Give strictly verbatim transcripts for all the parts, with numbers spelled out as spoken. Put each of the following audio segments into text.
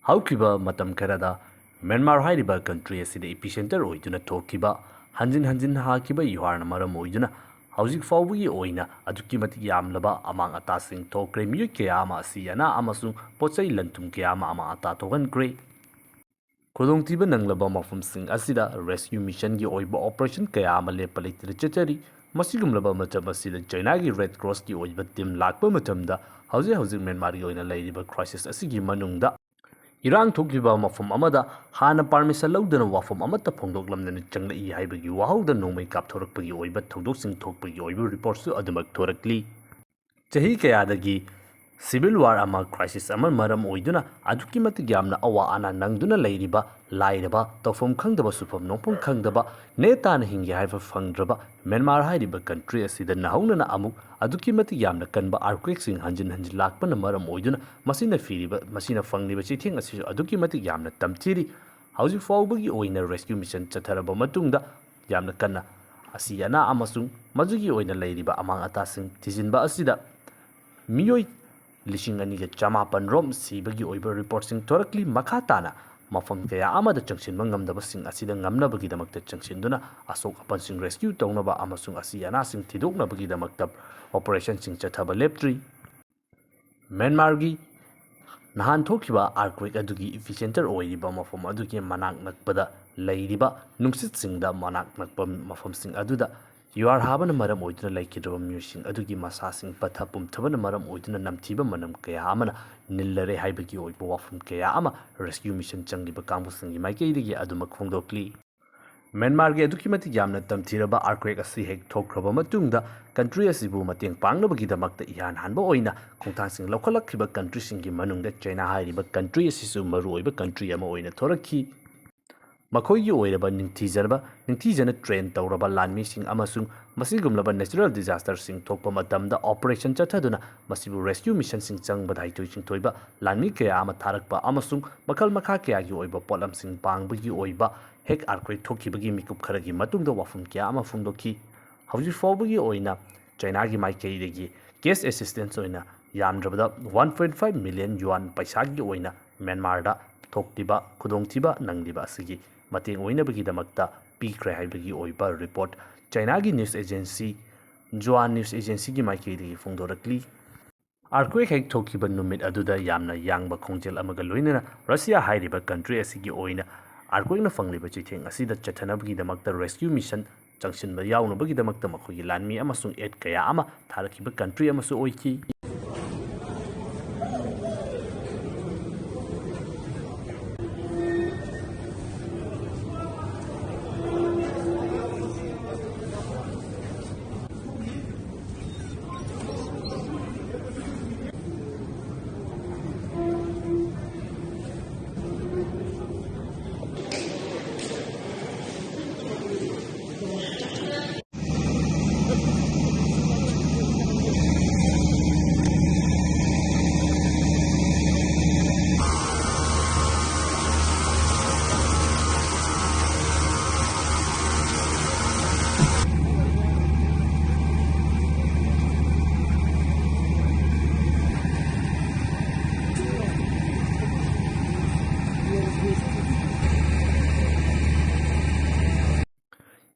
ꯍꯧꯈꯤꯕ ꯃꯇꯝ ꯈꯔꯗ ꯃ꯭ꯌꯥꯟꯃꯥꯔ ꯍꯥꯏꯔꯤꯕ ꯀꯟꯇ꯭ꯔꯤ ꯑꯁꯤꯗ ꯏꯄꯤꯁꯦꯟꯇꯔ ꯑꯣꯏꯗꯨꯅ ꯊꯣꯛꯈꯤꯕ ꯍꯟꯖꯤꯟ ꯍꯟꯖꯤꯟ ꯍꯥꯈꯤꯕ ꯌꯨꯍꯥꯔꯅ ꯃꯔꯝ ꯑꯣꯏꯗꯨꯅ ꯍꯧꯖꯤꯛ ꯐꯥꯎꯕꯒꯤ ꯑꯣꯏꯅ ꯑꯗꯨꯛꯀꯤ ꯃꯇꯤꯛ ꯌꯥꯝꯂꯕ ꯑꯃꯥꯡ ꯑꯇꯥꯁꯤꯡ ꯊꯣꯛꯈ꯭ꯔꯦ꯫ ꯃꯤꯑꯣꯏ ꯀꯌꯥ ꯑꯃ ꯑꯁꯤ ꯑꯅꯥ ꯑꯃꯁꯨꯡ ꯄꯣꯠ ꯆꯩ ꯂꯟ ꯊꯨꯝ ꯀꯌꯥ ꯑꯃ ꯑꯃꯥꯡ ꯑꯇꯥ ꯊꯣꯛꯍꯟꯈ꯭ꯔꯦ꯫ ꯈꯨꯗꯣꯡꯊꯤꯕ ꯅꯪꯂꯕ ꯃꯐꯝꯁꯤꯡ ꯑꯁꯤꯗ ꯔꯦꯁꯀ꯭ꯌꯨ ꯃꯤꯁꯟꯒꯤ ꯑꯣꯏꯕ ꯑꯣꯄꯔꯦꯁꯟ ꯀꯌꯥ ꯑꯃ ꯂꯦꯞꯄ ꯂꯩꯇꯅ ꯆꯠꯊꯔꯤ꯫ ꯃꯁꯤꯒꯨꯝꯂꯕ ꯃꯇꯝ ꯑꯁꯤꯗ ꯆꯥꯏꯅꯥꯒꯤ ꯔꯦꯗ ꯀ꯭ꯔꯣꯁꯀꯤ ꯑꯣꯏꯕ ꯇꯤꯝ ꯂꯥꯛꯄ ꯃꯇꯝꯗ ꯍꯧꯖꯤꯛ ꯍꯧꯖꯤꯛ ꯃ꯭ꯌꯥꯟꯃꯥꯔꯒꯤ ꯑꯣꯏꯅ ꯂꯩꯔꯤꯕ ꯀ꯭ꯔꯥꯏꯁꯤꯁ ꯑꯁꯤꯒꯤ ꯃꯅꯨꯡꯗ ꯏꯔꯥꯡ ꯊꯣꯛꯂꯤꯕ ꯃꯐꯝ ꯑꯃꯗ ꯍꯥꯟꯅ ꯄꯥꯔꯃꯤꯁꯟ ꯂꯧꯗꯅ ꯋꯥꯐꯝ ꯑꯃꯠꯇ ꯐꯣꯡꯗꯣꯛꯂꯝꯗꯅ ꯆꯪꯂꯛꯏ ꯍꯥꯏꯕꯒꯤ ꯋꯥꯍꯧꯗ ꯅꯣꯡꯃꯩ ꯀꯥꯞꯊꯣꯔꯛꯄꯒꯤ ꯑꯣꯏꯕ ꯊꯧꯗꯣꯛꯁꯤꯡ ꯊꯣꯛꯄꯒꯤ ꯑꯣꯏꯕ ꯔꯤꯄꯣꯔꯠꯁꯨ ꯑꯗꯨꯃꯛ ꯊꯣꯔꯛꯂꯤ꯫ ꯆꯍꯤ ꯀꯌꯥꯗꯒꯤ ꯁꯤꯚꯤꯜ ꯋꯥꯔ ꯑꯃ, ꯀ꯭ꯔꯥꯏꯁꯤꯁ ꯑꯃ ꯃꯔꯝ ꯑꯣꯏꯗꯨꯅ ꯑꯗꯨꯛꯀꯤ ꯃꯇꯤꯛ ꯌꯥꯝꯅ ꯑꯋꯥ ꯑꯅꯥ ꯅꯪꯗꯨꯅ ꯂꯩꯔꯤꯕ, ꯂꯥꯏꯔꯕ, ꯇꯧꯐꯝ ꯈꯪꯗꯕ, ꯁꯨꯐꯝ ꯅꯣꯝꯐꯝ ꯈꯪꯗꯕ, ꯅꯦ ꯇꯥꯅ ꯍꯤꯡꯒꯦ ꯍꯥꯏꯕ ꯐꯪꯗ꯭ꯔꯕ ꯃ꯭ꯌꯥꯟꯃꯥꯔ ꯍꯥꯏꯔꯤꯕ ꯀꯟꯇ꯭ꯔꯤ ꯑꯁꯤꯗ ꯅꯧꯍꯧꯅꯅ ꯑꯃꯨꯛ ꯑꯗꯨꯛꯀꯤ ꯃꯇꯤꯛ ꯌꯥꯝꯅ ꯀꯟꯕ ꯑꯥꯔꯀ꯭ꯋꯦꯛꯁꯤꯡ ꯍꯟꯖꯤꯟ ꯍꯟꯖꯤꯟ ꯂꯥꯛꯄꯅ ꯃꯔꯝ ꯑꯣꯏꯗꯨꯅ ꯃꯁꯤꯅ ꯄꯤꯔꯤꯕ, ꯃꯁꯤꯅ ꯐꯪꯂꯤꯕ ꯆꯩꯊꯦꯡ ꯑꯁꯤꯁꯨ ꯑꯗꯨꯛꯀꯤ ꯃꯇꯤꯛ ꯌꯥꯝꯅ ꯇꯝꯊꯤꯔꯤ꯫ ꯍꯧꯖꯤꯛ ꯐꯥꯎꯕꯒꯤ ꯑꯣꯏꯅ ꯔꯦꯁꯀ꯭ꯌꯨ ꯃꯤꯁꯟ ꯆꯠꯊꯔꯕ ꯃꯇꯨꯡꯗ ꯌꯥꯝꯅ ꯀꯟꯅ ꯑꯁꯤ ꯑꯅꯥ ꯑꯃꯁꯨꯡ ꯃꯗꯨꯒꯤ ꯑꯣꯏꯅ ꯂꯩꯔꯤꯕ ꯑꯃꯥꯡ ꯑꯇꯥꯁꯤꯡ ꯊꯤꯖꯤꯟꯕ ꯑꯁꯤꯗ ꯃꯤꯑꯣꯏ ꯂꯤꯁꯤꯡ ꯑꯅꯤꯒ ꯆꯃꯥꯄꯟ ꯔꯣꯝ ꯁꯤꯕꯒꯤ ꯑꯣꯏꯕ ꯔꯤꯄꯣꯔꯠꯁꯤꯡ ꯊꯣꯔꯛꯂꯤ꯫ ꯃꯈꯥ ꯇꯥꯅ ꯃꯐꯝ ꯀꯌꯥ ꯑꯃꯗ ꯆꯪꯁꯤꯟꯕ ꯉꯝꯗꯕꯁꯤꯡ ꯑꯁꯤꯗ ꯉꯝꯅꯕꯒꯤꯗꯃꯛꯇ ꯆꯪꯁꯤꯟꯗꯨꯅ ꯑꯁꯣꯛ ꯑꯄꯟꯁꯤꯡ ꯔꯦꯁꯀ꯭ꯌꯨ ꯇꯧꯅꯕ ꯑꯃꯁꯨꯡ ꯑꯁꯤ ꯑꯅꯥꯁꯤꯡ ꯊꯤꯗꯣꯛꯅꯕꯒꯤꯗꯃꯛꯇ ꯑꯣꯄꯔꯦꯁꯟꯁꯤꯡ ꯆꯠꯊꯕ ꯂꯦꯞꯇ꯭ꯔꯤ꯫ ꯃ꯭ꯌꯥꯟꯃꯥꯔꯒꯤ ꯅꯍꯥꯟ ꯊꯣꯛꯈꯤꯕ ꯑꯥꯔꯀ꯭ꯋꯦꯛ ꯑꯗꯨꯒꯤ ꯏꯄꯤꯁꯦꯟꯇꯔ ꯑꯣꯏꯔꯤꯕ ꯃꯐꯝ ꯑꯗꯨꯒꯤ ꯃꯅꯥꯛ ꯅꯛꯄꯗ ꯂꯩꯔꯤꯕ ꯅꯨꯡꯁꯤꯠꯁꯤꯡꯗ ꯃꯅꯥꯛ ꯅꯛꯄ ꯃꯐꯝꯁꯤꯡ ꯑꯗꯨꯗ ꯌꯨꯍꯥꯔ ꯍꯥꯕꯅ ꯃꯔꯝ ꯑꯣꯏꯗꯨꯅ ꯂꯩꯈꯤꯗ꯭ꯔꯕ ꯃꯤꯑꯣꯏꯁꯤꯡ ꯑꯗꯨꯒꯤ ꯃꯁꯥꯁꯤꯡ ꯄꯠꯊ ꯄꯨꯝꯊꯕꯅ ꯃꯔꯝ ꯑꯣꯏꯗꯨꯅ ꯅꯝꯊꯤꯕ ꯃꯅꯝ ꯀꯌꯥ ꯑꯃꯅ ꯅꯤꯜꯂꯔꯦ ꯍꯥꯏꯕꯒꯤ ꯑꯣꯏꯕ ꯋꯥꯐꯝ ꯀꯌꯥ ꯑꯃ ꯔꯦꯁꯀ꯭ꯌꯨ ꯃꯤꯁꯟ ꯆꯪꯂꯤꯕ ꯀꯥꯡꯕꯨꯁꯤꯡꯒꯤ ꯃꯥꯏꯀꯩꯗꯒꯤ ꯑꯗꯨꯃꯛ ꯐꯣꯡꯗꯣꯛꯂꯤ꯫ ꯃ꯭ꯌꯥꯟꯃꯥꯔꯒꯤ ꯑꯗꯨꯛꯀꯤ ꯃꯇꯤꯛ ꯌꯥꯝꯅ ꯇꯝꯊꯤꯔꯕ ꯑꯥꯔꯀ꯭ꯋꯦꯛ ꯑꯁꯤ ꯍꯦꯛ ꯊꯣꯛꯈ꯭ꯔꯕ ꯃꯇꯨꯡꯗ ꯀꯟꯇ꯭ꯔꯤ ꯑꯁꯤꯕꯨ ꯃꯇꯦꯡ ꯄꯥꯡꯅꯕꯒꯤꯗꯃꯛꯇ ꯏꯍꯥꯟ ꯍꯥꯟꯕ ꯑꯣꯏꯅ ꯈꯣꯡꯊꯥꯡꯁꯤꯡ ꯂꯧꯈꯠꯂꯛꯈꯤꯕ ꯀꯟꯇ꯭ꯔꯤꯁꯤꯡꯒꯤ ꯃꯅꯨꯡꯗ ꯆꯥꯏꯅꯥ ꯍꯥꯏꯔꯤꯕ ꯀꯟꯇ꯭ꯔꯤ ꯑꯁꯤꯁꯨ ꯃꯔꯨꯑꯣꯏꯕ ꯀꯟꯇ꯭ꯔꯤ ꯑꯃ ꯑꯣꯏꯅ ꯊꯣꯔꯛꯈꯤ꯫ ꯃꯈꯣꯏꯒꯤ ꯑꯣꯏꯔꯕ ꯅꯤꯡꯊꯤꯖꯔꯕ, ꯅꯤꯡꯊꯤꯖꯅ ꯇ꯭ꯔꯦꯟ ꯇꯧꯔꯕ ꯂꯥꯟꯃꯤꯁꯤꯡ ꯑꯃꯁꯨꯡ ꯃꯁꯤꯒꯨꯝꯂꯕ ꯅꯦꯆꯔꯦꯜ ꯗꯤꯖꯥꯁꯇꯔꯁꯤꯡ ꯊꯣꯛꯄ ꯃꯇꯝꯗ ꯑꯣꯄꯔꯦꯁꯟ ꯆꯠꯊꯗꯨꯅ ꯃꯁꯤꯕꯨ ꯔꯦꯁꯀ꯭ꯌꯨ ꯃꯤꯁꯟꯁꯤꯡ ꯆꯪꯕꯗ ꯍꯩꯊꯣꯏ ꯁꯤꯡꯊꯣꯏꯕ ꯂꯥꯟꯃꯤ ꯀꯌꯥ ꯑꯃ ꯊꯥꯔꯛꯄ ꯑꯃꯁꯨꯡ ꯃꯈꯜ ꯃꯈꯥ ꯀꯌꯥꯒꯤ ꯑꯣꯏꯕ ꯄꯣꯠꯂꯝꯁꯤꯡ ꯄꯥꯡꯕꯒꯤ ꯑꯣꯏꯕ ꯍꯦꯛ ꯑꯥꯔꯀ꯭ꯋꯦꯛ ꯊꯣꯛꯈꯤꯕꯒꯤ ꯃꯤꯀꯨꯞ ꯈꯔꯒꯤ ꯃꯇꯨꯡꯗ ꯋꯥꯐꯝ ꯀꯌꯥ ꯑꯃ ꯐꯣꯡꯗꯣꯛꯈꯤ꯫ ꯍꯧꯖꯤꯛ ꯐꯥꯎꯕꯒꯤ ꯑꯣꯏꯅ ꯆꯥꯏꯅꯥꯒꯤ ꯃꯥꯏꯀꯩꯗꯒꯤ ꯀꯦꯁ ꯑꯦꯁꯤꯁꯇꯦꯟꯁ ꯑꯣꯏꯅ ꯌꯥꯝꯗ꯭ꯔꯕꯗ ꯋꯥꯟ ꯄꯣꯏꯟ ꯐꯥꯏꯚ ꯃꯤꯂꯤꯌꯟ ꯌꯨꯑꯥꯟ ꯄꯩꯁꯥꯒꯤ ꯑꯣꯏꯅ ꯃ꯭ꯌꯥꯟꯃꯥꯔꯗ ꯊꯣꯛꯂꯤꯕ ꯈꯨꯗꯣꯡꯊꯤꯕ ꯅꯪꯂꯤꯕ ꯑꯁꯤꯒꯤ ꯃꯇꯦꯡ ꯑꯣꯏꯅꯕꯒꯤꯗꯃꯛꯇ ꯄꯤꯈ꯭ꯔꯦ ꯍꯥꯏꯕꯒꯤ ꯑꯣꯏꯕ ꯔꯤꯄꯣꯔꯠ ꯆꯥꯏꯅꯥꯒꯤ ꯅ꯭ꯌꯨꯁ ꯑꯦꯖꯦꯟꯁꯤ ꯖꯨꯋꯥꯟ ꯅ꯭ꯌꯨꯁ ꯑꯦꯖꯦꯟꯁꯤꯒꯤ ꯃꯥꯏꯀꯩꯗꯒꯤ ꯐꯣꯡꯗꯣꯔꯛꯂꯤ꯫ ꯑꯥꯔꯀ꯭ꯋꯦꯛ ꯍꯦꯛ ꯊꯣꯛꯈꯤꯕ ꯅꯨꯃꯤꯠ ꯑꯗꯨꯗ ꯌꯥꯝꯅ ꯌꯥꯡꯕ ꯈꯣꯡꯖꯦꯜ ꯑꯃꯒ ꯂꯣꯏꯅꯅ ꯔꯁꯤꯌꯥ ꯍꯥꯏꯔꯤꯕ ꯀꯟꯇ꯭ꯔꯤ ꯑꯁꯤꯒꯤ ꯑꯣꯏꯅ ꯑꯥꯔꯀ꯭ꯋꯦꯛꯅ ꯐꯪꯂꯤꯕ ꯆꯩꯊꯦꯡ ꯑꯁꯤꯗ ꯆꯠꯊꯅꯕꯒꯤꯗꯃꯛꯇ ꯔꯦꯁꯀ꯭ꯌꯨ ꯃꯤꯁꯟ ꯆꯪꯁꯤꯟꯕ ꯌꯥꯎꯅꯕꯒꯤꯗꯃꯛꯇ ꯃꯈꯣꯏꯒꯤ ꯂꯥꯟꯃꯤ ꯑꯃꯁꯨꯡ ꯑꯦꯗ ꯀꯌꯥ ꯑꯃ ꯊꯥꯔꯛꯈꯤꯕ ꯀꯟꯇ꯭ꯔꯤ ꯑꯃꯁꯨ ꯑꯣꯏꯈꯤ꯫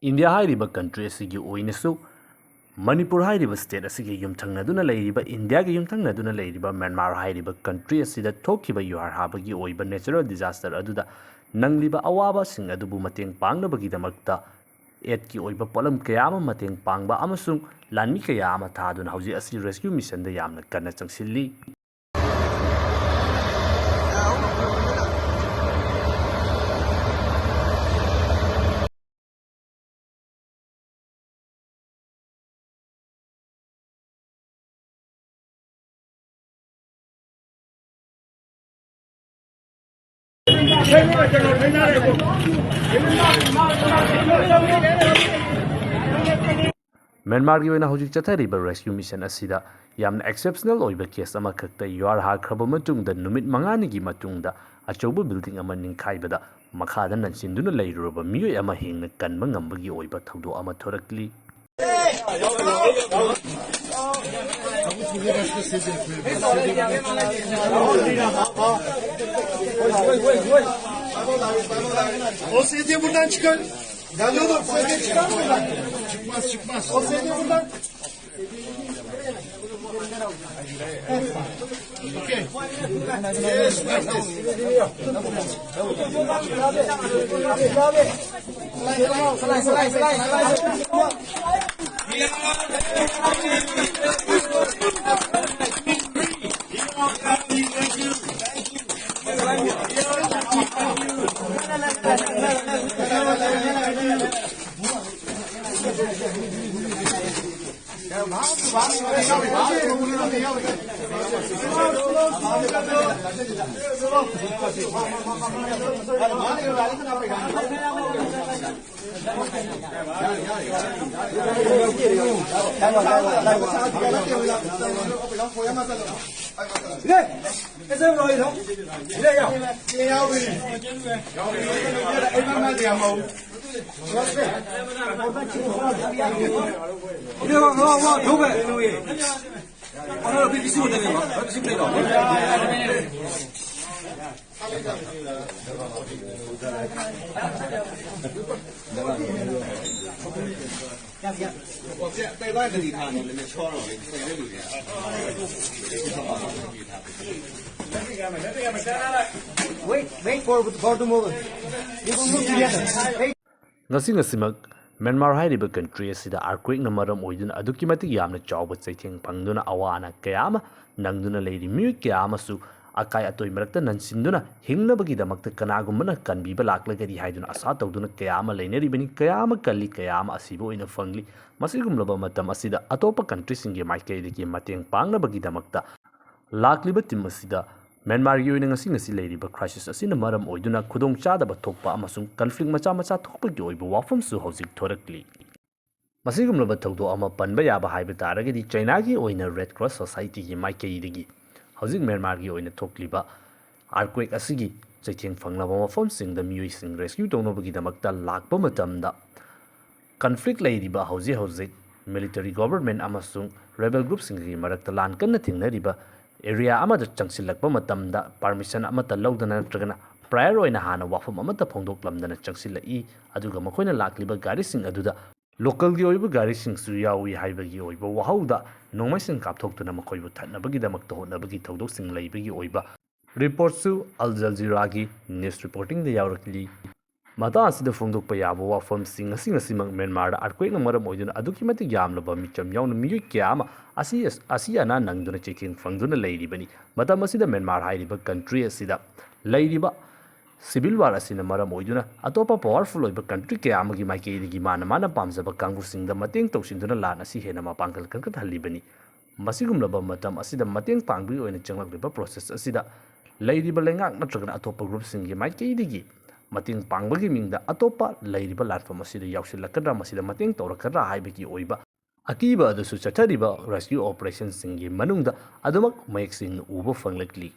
ꯏꯟꯗꯤꯌꯥ ꯍꯥꯏꯔꯤꯕ ꯀꯟꯇ꯭ꯔꯤ ꯑꯁꯤꯒꯤ ꯑꯣꯏꯅꯁꯨ ꯃꯅꯤꯄꯨꯔ ꯍꯥꯏꯔꯤꯕ ꯁ꯭ꯇꯦꯠ ꯑꯁꯤꯒ ꯌꯨꯝꯊꯪꯅꯗꯨꯅ ꯂꯩꯔꯤꯕ, ꯏꯟꯗꯤꯌꯥꯒ ꯌꯨꯝꯊꯪꯅꯗꯨꯅ ꯂꯩꯔꯤꯕ ꯃ꯭ꯌꯥꯟꯃꯥꯔ ꯍꯥꯏꯔꯤꯕ ꯀꯟꯇ꯭ꯔꯤ ꯑꯁꯤꯗ ꯊꯣꯛꯈꯤꯕ ꯌꯨꯍꯥꯔ ꯍꯥꯕꯒꯤ ꯑꯣꯏꯕ ꯅꯦꯆꯔꯦꯜ ꯗꯤꯖꯥꯁꯇꯔ ꯑꯗꯨꯗ ꯅꯪꯂꯤꯕ ꯑꯋꯥꯕꯁꯤꯡ ꯑꯗꯨꯕꯨ ꯃꯇꯦꯡ ꯄꯥꯡꯅꯕꯒꯤꯗꯃꯛꯇ ꯑꯦꯗꯀꯤ ꯑꯣꯏꯕ ꯄꯣꯠꯂꯝ ꯀꯌꯥ ꯑꯃ ꯃꯇꯦꯡ ꯄꯥꯡꯕ ꯑꯃꯁꯨꯡ ꯂꯥꯟꯃꯤ ꯀꯌꯥ ꯑꯃ ꯊꯥꯗꯨꯅ ꯍꯧꯖꯤꯛ ꯑꯁꯤ ꯔꯦꯁꯀ꯭ꯌꯨ ꯃꯤꯁꯟꯗ ꯌꯥꯝꯅ ꯀꯟꯅ ꯆꯪꯁꯤꯜꯂꯤ꯫ ꯃ꯭ꯌꯥꯟꯃꯥꯔꯒꯤ ꯑꯣꯏꯅ ꯍꯧꯖꯤꯛ ꯆꯠꯊꯔꯤꯕ ꯔꯦꯁꯀ꯭ꯌꯨ ꯃꯤꯁꯟ ꯑꯁꯤꯗ ꯌꯥꯝꯅ ꯑꯦꯛꯁꯦꯞꯁꯅꯦꯜ ꯑꯣꯏꯕ ꯀꯦꯁ ꯑꯃꯈꯛꯇ ꯌꯨꯍꯥꯔ ꯍꯥꯈ꯭ꯔꯕ ꯃꯇꯨꯡꯗ ꯅꯨꯃꯤꯠ ꯃꯉꯥꯅꯤꯒꯤ ꯃꯇꯨꯡꯗ ꯑꯆꯧꯕ ꯕꯤꯜꯗꯤꯡ ꯑꯃ ꯅꯤꯡꯈꯥꯏꯕꯗ ꯃꯈꯥꯗ ꯅꯟꯁꯤꯟꯗꯨꯅ ꯂꯩꯔꯨꯔꯕ ꯃꯤꯑꯣꯏ ꯑꯃ ꯍꯤꯡꯅ ꯀꯟꯕ ꯉꯝꯕꯒꯤ ꯑꯣꯏꯕ ꯊꯧꯗꯣꯛ ꯑꯃ ꯊꯣꯔꯛꯂꯤ꯫ O S D buradan çıkar. Gel oğlum, o S D çıkar buradan. Çıkmaz, çıkmaz. O S D buradan. Wait, wait for, for the moment. We will move together. Wait. ꯉꯁꯤ ꯉꯁꯤꯃꯛ ꯃ꯭ꯌꯥꯟꯃꯥꯔ ꯍꯥꯏꯔꯤꯕ ꯀꯟꯇ꯭ꯔꯤ ꯑꯁꯤꯗ ꯑꯥꯔꯀ꯭ꯋꯦꯛꯅ ꯃꯔꯝ ꯑꯣꯏꯗꯨꯅ ꯑꯗꯨꯛꯀꯤ ꯃꯇꯤꯛ ꯌꯥꯝꯅ ꯆꯥꯎꯕ ꯆꯩꯊꯦꯡ ꯐꯪꯗꯨꯅ ꯑꯋꯥ ꯑꯅꯥ ꯀꯌꯥ ꯑꯃ ꯅꯪꯗꯨꯅ ꯂꯩꯔꯤ꯫ ꯃꯤꯑꯣꯏ ꯀꯌꯥ ꯑꯃꯁꯨ ꯑꯀꯥꯏ ꯑꯇꯣꯏ ꯃꯔꯛꯇ ꯅꯟꯁꯤꯟꯗꯨꯅ ꯍꯤꯡꯅꯕꯒꯤꯗꯃꯛꯇ ꯀꯅꯥꯒꯨꯝꯕꯅ ꯀꯟꯕꯤꯕ ꯂꯥꯛꯂꯒꯗꯤ ꯍꯥꯏꯗꯨꯅ ꯑꯁꯥ ꯇꯧꯗꯨꯅ ꯀꯌꯥ ꯑꯃ ꯂꯩꯅꯔꯤꯕꯅꯤ꯫ ꯀꯌꯥ ꯑꯃ ꯀꯜꯂꯤ, ꯀꯌꯥ ꯑꯃ ꯑꯁꯤꯕ ꯑꯣꯏꯅ ꯐꯪꯂꯤ꯫ ꯃꯁꯤꯒꯨꯝꯂꯕ ꯃꯇꯝ ꯑꯁꯤꯗ ꯑꯇꯣꯞꯄ ꯀꯟꯇ꯭ꯔꯤꯁꯤꯡꯒꯤ ꯃꯥꯏꯀꯩꯗꯒꯤ ꯃꯇꯦꯡ ꯄꯥꯡꯅꯕꯒꯤꯗꯃꯛꯇ ꯂꯥꯛꯂꯤꯕ ꯇꯤꯝ ꯑꯁꯤꯗ ꯃ꯭ꯌꯥꯟꯃꯥꯔꯒꯤ ꯑꯣꯏꯅ ꯉꯁꯤ ꯉꯁꯤ ꯂꯩꯔꯤꯕ ꯀ꯭ꯔꯥꯏꯁꯤꯁ ꯑꯁꯤꯅ ꯃꯔꯝ ꯑꯣꯏꯗꯨꯅ ꯈꯨꯗꯣꯡꯆꯥꯗꯕ ꯊꯣꯛꯄ ꯑꯃꯁꯨꯡ ꯀꯟꯐ꯭ꯂꯤꯛ ꯃꯆꯥ ꯃꯆꯥ ꯊꯣꯛꯄꯒꯤ ꯑꯣꯏꯕ ꯋꯥꯐꯝꯁꯨ ꯍꯧꯖꯤꯛ ꯊꯣꯔꯛꯂꯤ꯫ ꯃꯁꯤꯒꯨꯝꯂꯕ ꯊꯧꯗꯣꯛ ꯑꯃ ꯄꯟꯕ ꯌꯥꯕ ꯍꯥꯏꯕ ꯇꯥꯔꯒꯗꯤ, ꯆꯩꯅꯥꯒꯤ ꯑꯣꯏꯅ ꯔꯦꯗ ꯀ꯭ꯔꯣꯁ ꯁꯣꯁꯥꯏꯇꯤꯒꯤ ꯃꯥꯏꯀꯩꯗꯒꯤ ꯍꯧꯖꯤꯛ ꯃ꯭ꯌꯥꯟꯃꯥꯔꯒꯤ ꯑꯣꯏꯅ ꯊꯣꯛꯂꯤꯕ ꯑꯥꯔꯀ꯭ꯋꯦꯛ ꯑꯁꯤꯒꯤ ꯆꯩꯊꯦꯡ ꯐꯪꯂꯕ ꯃꯐꯝꯁꯤꯡꯗ ꯃꯤꯑꯣꯏꯁꯤꯡ ꯔꯦꯁꯀ꯭ꯌꯨ ꯇꯧꯅꯕꯒꯤꯗꯃꯛꯇ ꯂꯥꯛꯄ ꯃꯇꯝꯗ, ꯀꯟꯐ꯭ꯂꯤꯛ ꯂꯩꯔꯤꯕ ꯍꯧꯖꯤꯛ ꯍꯧꯖꯤꯛ military government ꯑꯃꯁꯨꯡ rebel groupꯁꯤꯡꯒꯤ ꯃꯔꯛꯇ ꯂꯥꯟ ꯀꯟꯅ ꯊꯦꯡꯅꯔꯤꯕ area ꯑꯃꯗ ꯆꯪꯁꯤꯜꯂꯛꯄ ꯃꯇꯝꯗ permission ꯑꯃꯠꯇ ꯂꯧꯗꯅ ꯅꯠꯇ꯭ꯔꯒꯅ prior ꯑꯣꯏꯅ ꯍꯥꯟꯅ ꯋꯥꯐꯝ ꯑꯃꯠꯇ ꯐꯣꯡꯗꯣꯛꯂꯝꯗꯅ ꯆꯪꯁꯤꯜꯂꯛꯏ꯫ ꯑꯗꯨꯒ ꯃꯈꯣꯏꯅ ꯂꯥꯛꯂꯤꯕ ꯒꯥꯔꯤꯁꯤꯡ ꯑꯗꯨꯗ localꯒꯤ ꯑꯣꯏꯕ ꯒꯥꯔꯤꯁꯤꯡꯁꯨ ꯌꯥꯎꯏ ꯍꯥꯏꯕꯒꯤ ꯑꯣꯏꯕ ꯋꯥꯍꯧꯗ ꯅꯣꯡꯃꯩꯁꯤꯡ ꯀꯥꯞꯊꯣꯛꯇꯨꯅ ꯃꯈꯣꯏꯕꯨ ꯊꯠꯅꯕꯒꯤꯗꯃꯛꯇ ꯍꯣꯠꯅꯕꯒꯤ ꯊꯧꯗꯣꯛꯁꯤꯡ ꯂꯩꯕꯒꯤ ꯑꯣꯏꯕ reportꯁꯨ Al Jazeeraꯒꯤ news reportingꯗ ꯌꯥꯎꯔꯛꯂꯤ꯫ ꯃꯇꯥꯡ ꯑꯁꯤꯗ ꯐꯣꯡꯗꯣꯛꯄ ꯌꯥꯕ ꯋꯥꯐꯝꯁꯤꯡ ꯑꯁꯤ ꯉꯁꯤꯃꯛ ꯃ꯭ꯌꯥꯟꯃꯥꯔꯗ earthquakeꯅ ꯃꯔꯝ ꯑꯣꯏꯗꯨꯅ ꯑꯗꯨꯛꯀꯤ ꯃꯇꯤꯛ ꯌꯥꯝꯂꯕ ꯃꯤꯆꯝ ꯌꯥꯎꯅ ꯃꯤꯑꯣꯏ ꯀꯌꯥ ꯑꯃ ꯑꯁꯤ, ꯑꯁꯤ ꯑꯅꯥ ꯅꯪꯗꯨꯅ ꯆꯩꯊꯦꯡ ꯐꯪꯗꯨꯅ ꯂꯩꯔꯤꯕꯅꯤ꯫ ꯃꯇꯝ ꯑꯁꯤꯗ ꯃ꯭ꯌꯥꯟꯃꯥꯔ ꯍꯥꯏꯔꯤꯕ country ꯑꯁꯤꯗ ꯂꯩꯔꯤꯕ civil war ꯑꯁꯤꯅ ꯃꯔꯝ ꯑꯣꯏꯗꯨꯅ ꯑꯇꯣꯞꯄ powerful ꯑꯣꯏꯕ country ꯀꯌꯥ ꯑꯃꯒꯤ ꯃꯥꯏꯀꯩꯗꯒꯤ ꯃꯥꯅ ꯃꯥꯅ ꯄꯥꯝꯖꯕ ꯀꯥꯡꯕꯨꯁꯤꯡꯗ ꯃꯇꯦꯡ ꯇꯧꯁꯤꯟꯗꯨꯅ ꯂꯥꯟ ꯑꯁꯤ ꯍꯦꯟꯅ ꯃꯄꯥꯡꯒꯜ ꯀꯟꯈꯠꯍꯜꯂꯤꯕꯅꯤ꯫ ꯃꯁꯤꯒꯨꯝꯂꯕ ꯃꯇꯝ ꯑꯁꯤꯗ ꯃꯇꯦꯡ ꯄꯥꯡꯕꯒꯤ ꯑꯣꯏꯅ ꯆꯪꯂꯛꯂꯤꯕ process ꯑꯁꯤꯗ ꯂꯩꯔꯤꯕ ꯂꯩꯉꯥꯛ ꯅꯠꯇ꯭ꯔꯒꯅ ꯑꯇꯣꯞꯄ groupꯁꯤꯡꯒꯤ ꯃꯥꯏꯀꯩꯗꯒꯤ ꯃꯇꯦꯡ ꯄꯥꯡꯕꯒꯤ ꯃꯤꯡꯗ ꯑꯇꯣꯞꯄ ꯂꯩꯔꯤꯕ ꯂꯥꯟꯐꯝ ꯑꯁꯤꯗ ꯌꯥꯎꯁꯤꯜꯂꯛꯀꯗ꯭ꯔꯥ, ꯃꯁꯤꯗ ꯃꯇꯦꯡ ꯇꯧꯔꯛꯀꯗ꯭ꯔꯥ ꯍꯥꯏꯕꯒꯤ ꯑꯣꯏꯕ ꯑꯀꯤꯕ ꯑꯗꯨꯁꯨ ꯆꯠꯊꯔꯤꯕ rescue operationꯁꯤꯡꯒꯤ ꯃꯅꯨꯡꯗ ꯑꯗꯨꯃꯛ ꯃꯌꯦꯛ ꯁꯦꯡꯅ ꯎꯕ ꯐꯪꯂꯛꯂꯤ꯫